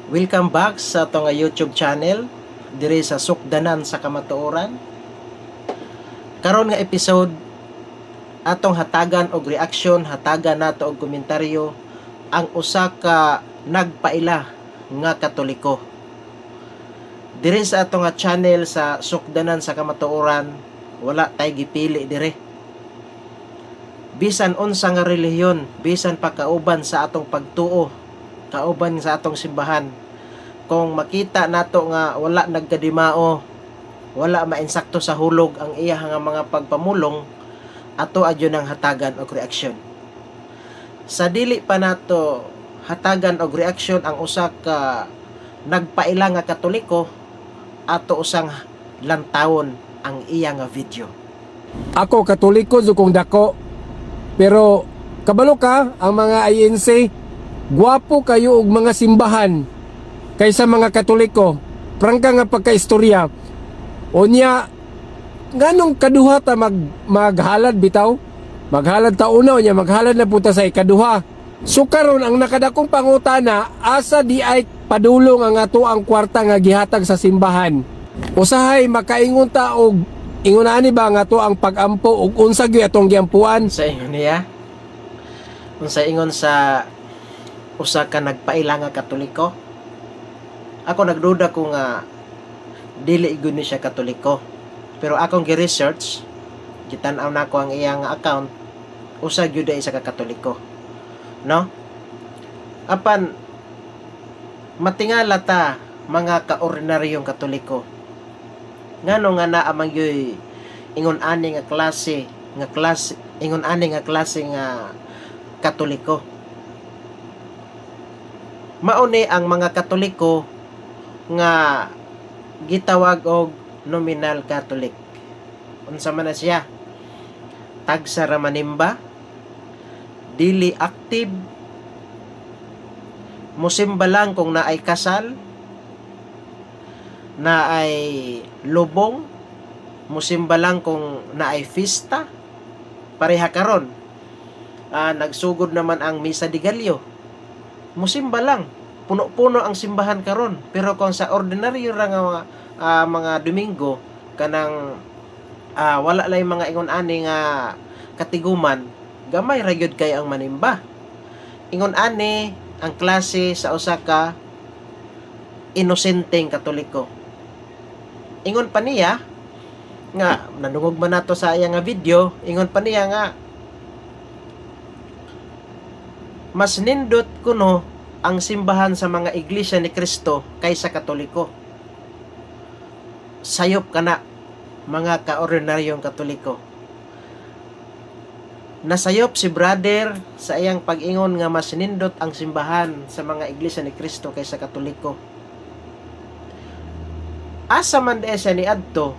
Welcome back sa atong YouTube channel diri sa Sukdanan sa Kamatuoran. Karon nga episode, atong hatagan og reaksyon, hatagan nato og komentaryo ang usa ka nagpaila nga Katoliko. Diri sa atong nga channel sa Sukdanan sa Kamatuoran, wala tay gipili dire. Bisan unsa nga relihiyon, bisan pa kauban sa atong pagtuo, kauban sa atong simbahan, kung makita nato nga wala nagkadimao, wala mainsakto sa hulog ang iya nga mga pagpamulong, ato adyo nang hatagan og reaksyon. Sa dili pa nato hatagan og reaksyon ang usa ka nagpaila nga Katoliko, ato usang lantawon ang iya nga video. Ako, Katoliko jud kong dako. Pero kabalo ka, ang mga INC, gwapo kayo og mga simbahan kaysa mga Katoliko. Prangka nga pagkaistorya. Unya nganong kaduha ta maghalad bitaw? Maghalad ta una, unya maghalad na puta sa ikaduha. So karon, ang nakadakong pangutana, asa di ay padulong ang ato ang kwarta nga gihatag sa simbahan? Usahay makaingon ta og ingon ani ba nga ato ang pagampo ug unsa gyud atong giampuan? Sa ingon niya, unsa ingon sa usa ka nagpaila nga Katoliko? Ako, nagduda ko nga dili gud ni siya Katoliko, pero akong gi-research, gitan-aw nako ang iyang account, usa gyud ay isa ka Katoliko, no? Apan matingala ta, mga kaordinaryong Katoliko, ngano nga naa man gyuy ingon ani nga klase nga Katoliko? Mao ni ang mga Katoliko nga gitawag og nominal Catholic. Unsa man na siya? Tagsa ra manimba, dili active, musimba lang kung naay kasal, naay lubong, musimba lang kung naay fista. Pareha karon. Nagsugod naman ang Misa de Gallo. Musimba lang. Puno-puno ang simbahan karon. Pero kung sa ordinaryo ra nga mga Domingo, kanang wala lang mga ingon ani nga katiguman, gamay ra gyud kay ang manimba. Ingon ani ang klase sa usa ka inosenteng Katoliko. Ingon pa niya nga nanungog man nato sa iya nga video, ingon pa niya nga mas nindot kuno ang simbahan sa mga Iglesia ni Cristo kaysa Katoliko. Sayop kana, mga kaordinaryong Katoliko. Nasayop si brother sa iyang pag-ingon nga mas nindot ang simbahan sa mga Iglesia ni Cristo kaysa Katoliko. Asa man diay siya niadto?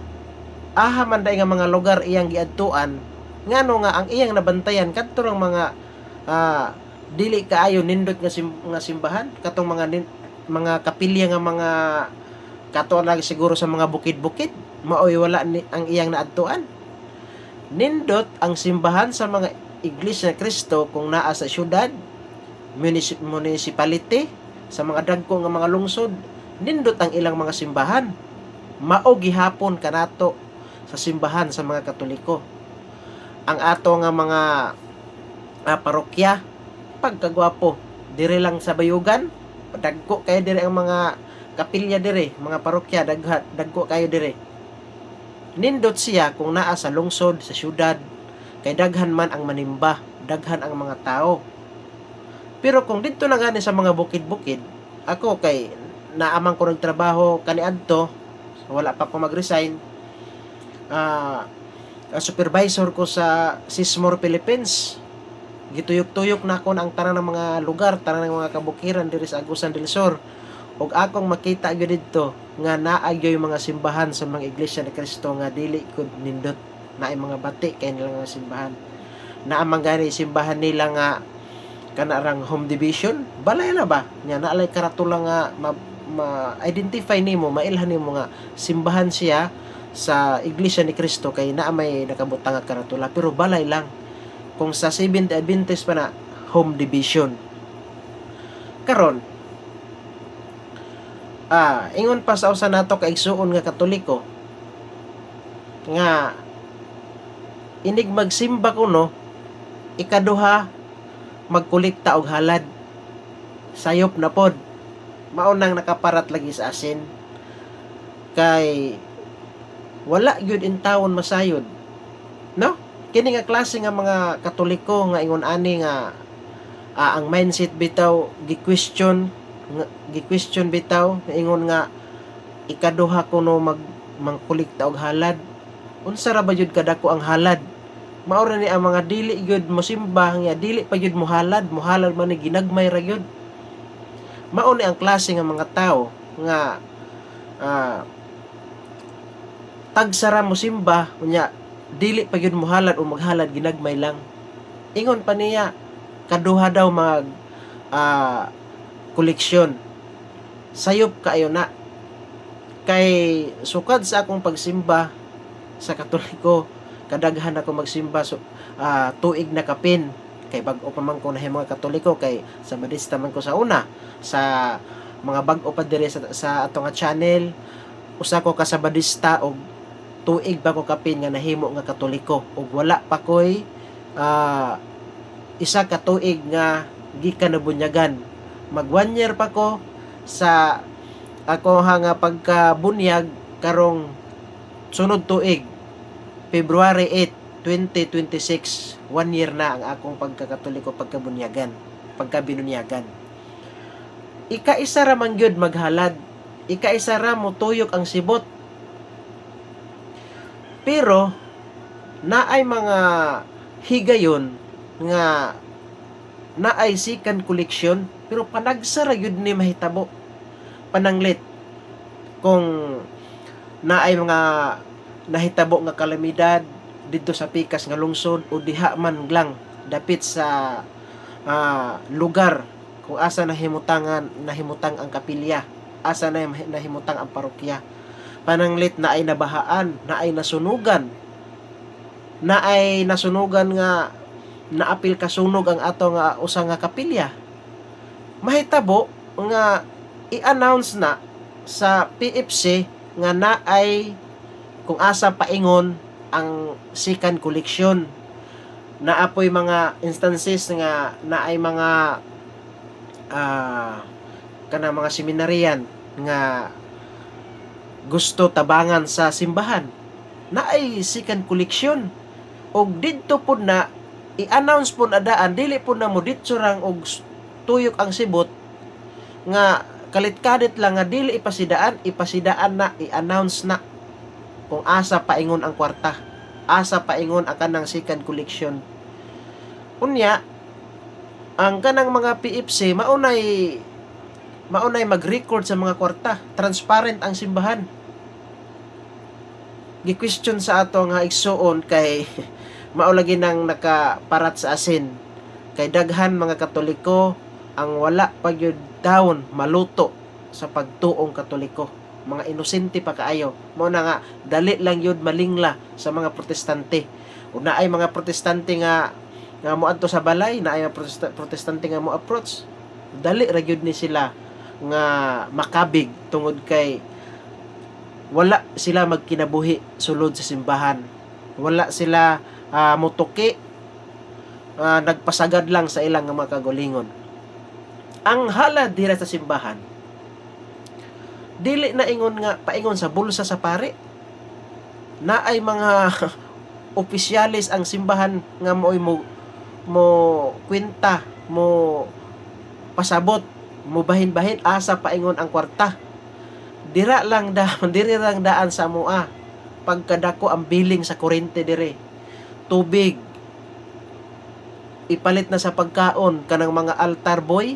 Aha man diay nga mga lugar iyang giadtuan? Ngano nga ang iyang nabantayan kadto rang mga dili kaayo nindot nga simbahan, katong mga kapilya nga mga kato lang siguro sa mga bukid-bukid, maoy wala ni ang iyang naadtuan? Nindot ang simbahan sa mga Iglesia ni Cristo kung naa sa syudad, municipality, sa mga dagko nga mga lungsod, nindot ang ilang mga simbahan. Mao gihapon kanato sa simbahan sa mga Katoliko. Ang ato nga mga parokya, pagkagwapo dire lang sa Bayugan, dagko kayo dire ang mga kapilya dire, mga parokya, dagko kayo dire. Nindot siya kung naa sa lungsod, sa syudad, kay daghan man ang manimba, daghan ang mga tao. Pero kung didto na gani sa mga bukid-bukid, ako kay naamang ko nagtrabaho kaniadto, wala pa ko mag-resign, supervisor ko sa Sismor Philippines. Gituyok-tuyok na ako ang tanan ng mga lugar, tanan ng mga kabukiran diri sa Agusan del Sur. Ug akong makita gyud didto nga naa gyud mga simbahan sa mga Iglesia ni Cristo nga dili gud nindot, naay mga bati kay nila nga simbahan. Naa man gani simbahan nila nga kanarang home division, balay na ba? Nya naalay karatula nga ma-identify nimo, mailhan nimo nga simbahan siya sa Iglesia ni Cristo kay naa may nakabutang nga karatula, pero balay lang. Kung sa Seventh Adventist pa na, home division. Karon, Ingon pa sa usa nato ka igsuon nga Katoliko nga inig magsimba kuno, ikaduha magkolekta og halad. Sayop na pod. Mao nang nakaparat lagi sa asin kay wala gyud intawon masayod, no? Kini nga klase nga mga Katoliko nga ingon ani nga ang mindset bitaw gi-question nga, gi-question bitaw, ingon nga ikaduha kuno mangkolekta og halad. Unsa ra ba jud kadako ang halad? Mao ra ni ang mga dili gyud mosimba nga dili pa gyud mohalad, mohalad man ni ginagmay ra gyud. Mao ni ang klase nga mga tao nga tagsara mosimba, unya dili pa gyud mohalad o maghalad ginagmay lang. Ingon pa niya kaduha daw mag koleksyon. Sayop kaayo na kay sukad sa akong pagsimba sa Katoliko, kadaghan ako magsimba, so, tuig na kapin kay bag-o pa man ko nahimo nga Katoliko, kay sa Badista man ko sa una. Sa mga bag-o pa diri sa ato nga channel, usa ko ka Sabadista og tuig pa ko kapin nga nahimo nga Katoliko ug wala pa koy isa ka tuig nga gikan nabunyagan. Mag 1 year pa ko sa ako ha nga pagkabunyag karong sunod tuig, February 8, 2026, 1 year na ang akong pagkakatoliko, pagkabunyagan, pagkabinunyagan. Ikaisa ra man gyud maghalad, ikaisa ra motuyok ang sibot, pero naay mga higayon nga naay second collection, pero panagsa ra gyud ni mahitabo. Pananglit kung naay mga nahitabo nga kalamidad didto sa pikas nga lungsod o diha man lang dapit sa lugar kung asa nahimutang ang kapilya, asa na nahimutang ang parokya. Pananglit na ay nabahaan, na ay nasunugan, na ay nasunugan nga naapil kasunog ang ato nga usa nga kapilya, mahitabo nga i-announce na sa PFC nga naay kung asa paingon ang second collection. Naapoy mga instances nga naay mga kana mga seminarian nga gusto tabangan sa simbahan, naay second collection, og didto pod na i-announce pod na daan. Dili pod na mo ditso rang og tuyok ang sibot nga kalit-kalit lang nga dili ipasidaan. Ipasidaan na, i-announce na kung asa paingon ang kwarta, asa paingon ang kanang second collection. Unya ang kanang mga PFC maunay maunay mag-record sa mga kwarta. Transparent ang simbahan. Gi-question sa ato nga igsuon kay mao lagi nang nakaparat sa asin kay daghan mga Katoliko ang wala pa gyud dawon maluto sa pagtuong Katoliko. Mga inosente pa kaayo. Mao na nga dali lang yun malingla sa mga Protestante. Ug naay mga Protestante nga nga moadto sa balay, naay mga Protestante nga mo approach, dali ra gyud ni sila nga makabig tungod kay wala sila magkinabuhi sulod sa simbahan. Wala sila motuki, nagpasagad lang sa ilang nga mga kagalingon. Ang halad dira sa simbahan dili na ingon nga paingon sa bulsa sa pare. Naay mga opisyalis ang simbahan nga mo'y mo mo kwenta, mo pasabot, mo bahin-bahin asa paingon ang kwarta. Dira lang da, diri lang daan sa amoa pagkadako ang billing sa kuryente dire, tubig, ipalit na sa pagkaon kanang mga altar boy,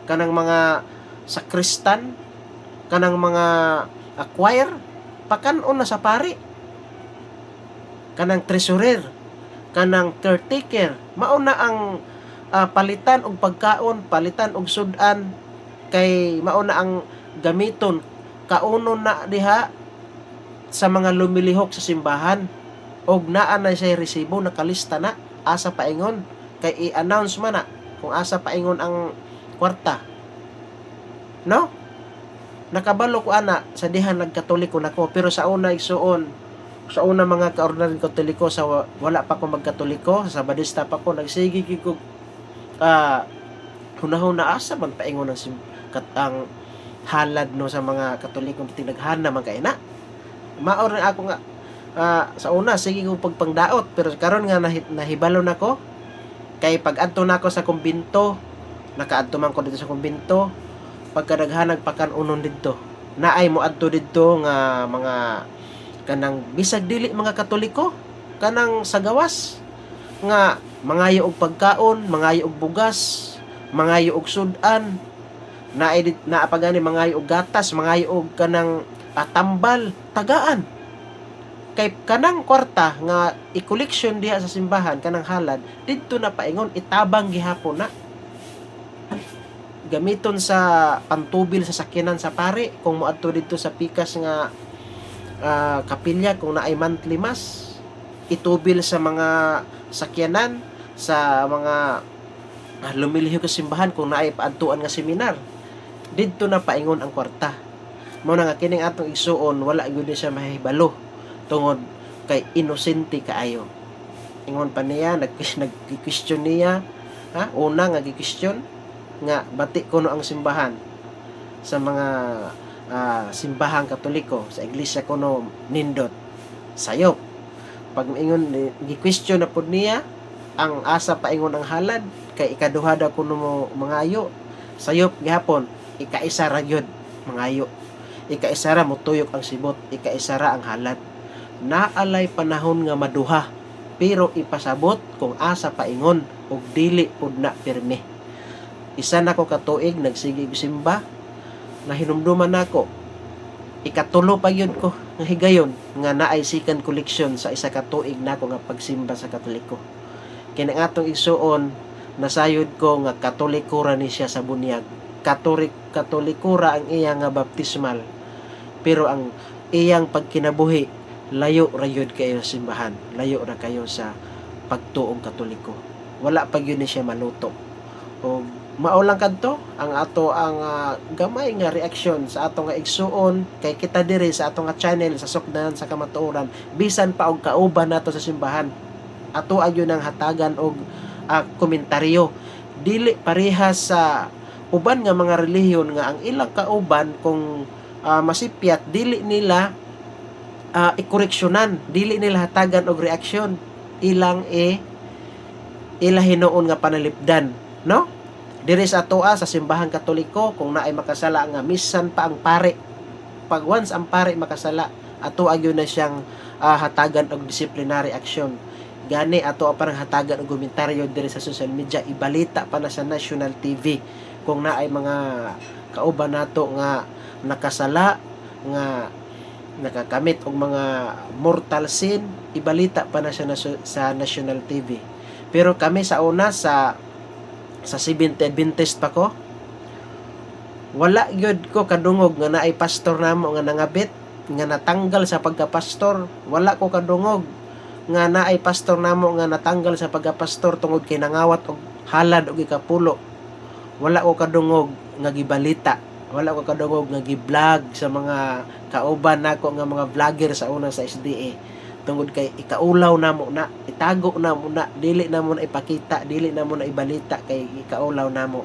kanang mga sakristan, kanang mga choir, pakan-on na sa pari, kanang treasurer, kanang caretaker. Mao na ang palitan og pagkaon, palitan og sudan, kay mao na ang gamiton kaunon na diha sa mga lumilihok sa simbahan, og naa na siya resibo, nakalista na asa paingon kay i-announce man na kung asa paingon ang kwarta, no? Nakabalo ko ana sa diha nagkatoliko nako, pero sa una, igsuon, sa una, mga kaordinaryo Katoliko, sa wala pa ko magkatoliko, sa Sabadista pa ko, nagsige gyud ko hunahuna, asa man paingon ang halad, no, sa mga Katoliko, tinaghana man kay na. Mao rin ako nga sa una sige ko pagpangdaot, pero karon nga nahibalo nako kay pag adto nako sa kumbinto, nakaadto man ko dito sa kumbinto, pagkadaghanag pakan-unon didto, naay mo adto didto nga mga kanang bisag dili mga Katoliko, kanang sa gawas nga mangayo og pagkaon, mangayo og bugas, mangayo og sudan, naay naa pa gani mangayo og gatas, mangayo og kanang tambal, tagaan. Kay kanang kwarta nga i-collection diha sa simbahan, kanang halad, didto na paingon, itabang gihapon na, gamiton sa pantubil sa sakyanan sa pare kung moadto didto sa pikas nga kapilya kung naay monthly mass, itubil sa mga sakyanan sa mga lumilihok sa simbahan kung naay paadtuan nga seminar, didto na paingon ang kwarta. Mao na nga kining atong igsuon, wala gyud ni siya mahibalo tungod kay inosente kaayo. Ingon pa niya, nag-question niya, ha, una nga gi-question nga bati kuno ang simbahan sa mga simbahang Katoliko, sa iglesia kuno nindot. Sayop. Pag ingon, gi-question na pud niya ang asa paingon ang halad kay ikaduha daw kuno mo mangayo. Sayop gihapon. Ikaisa ra gyud mangayo, ikaisa ra mutuyok ang sibot, ikaisa ra ang halad. Naalay panahon nga maduha, pero ipasabot kung asa paingon ug dili pud na pirmi. Isa na ko ka tuig nagsige og simba, nahinumduman nako, ikatulo pa gyud ko nga higayon nga naay second collection sa isa ka tuig nako nga pagsimba sa Katoliko. Kini ang atong igsuon, nasayod ko nga Katoliko ra ni siya sa bunyag. Katoliko ra ang iya nga baptismal, pero ang iyang pagkinabuhi, layo ra gyud kayo sa simbahan, layo ra kayo sa pagtuong Katoliko. Wala pa gyud ni siya maluto. O mao lang kadto ang ato ang gamay nga reaksyon sa ato nga igsuon, kay kita diri sa ato nga channel sa Sukdanan sa Kamatuoran, bisan pa og kauban nato sa simbahan, ato gyud ang hatagan og komentaryo. Dili parehas sa uban nga mga relihiyon nga ang ilang kauban kung masipyat, dili nila ikoreksyonan, dili nila hatagan og reaksyon, ilang e ila hinuon nga panalipdan, no? Diri sa atoa sa simbahang Katoliko, kung naay makasala nga misan pa ang pare, pag once ang pare makasala, ato gyud na siyang hatagan og disciplinary action. Gani ato parang hatagan og komentaryo diri sa social media, ibalita pa na sa national TV kung naay mga kauban nato nga nakasala, nga nakakamit og mga mortal sin, ibalita pa na siya sa national TV. Pero kami sa una, sa Seventh Adventist pa ko, wala gyud ko kadungog nga naay pastor namo nga nangabit nga natanggal sa pagkapastor. Wala ko kadungog nga naay pastor namo nga natanggal sa pagkapastor tungod kay nangawat og halad og ikapulo. Wala ko kadungog nga gibalita, wala ko kadungog nga gi-vlog sa mga kauban nako nga mga vlogger sa una sa SDA, tungod kay ikaulaw namo na, itago namo na, dili namo na ipakita, dili namo na ibalita kay ikaulaw namo.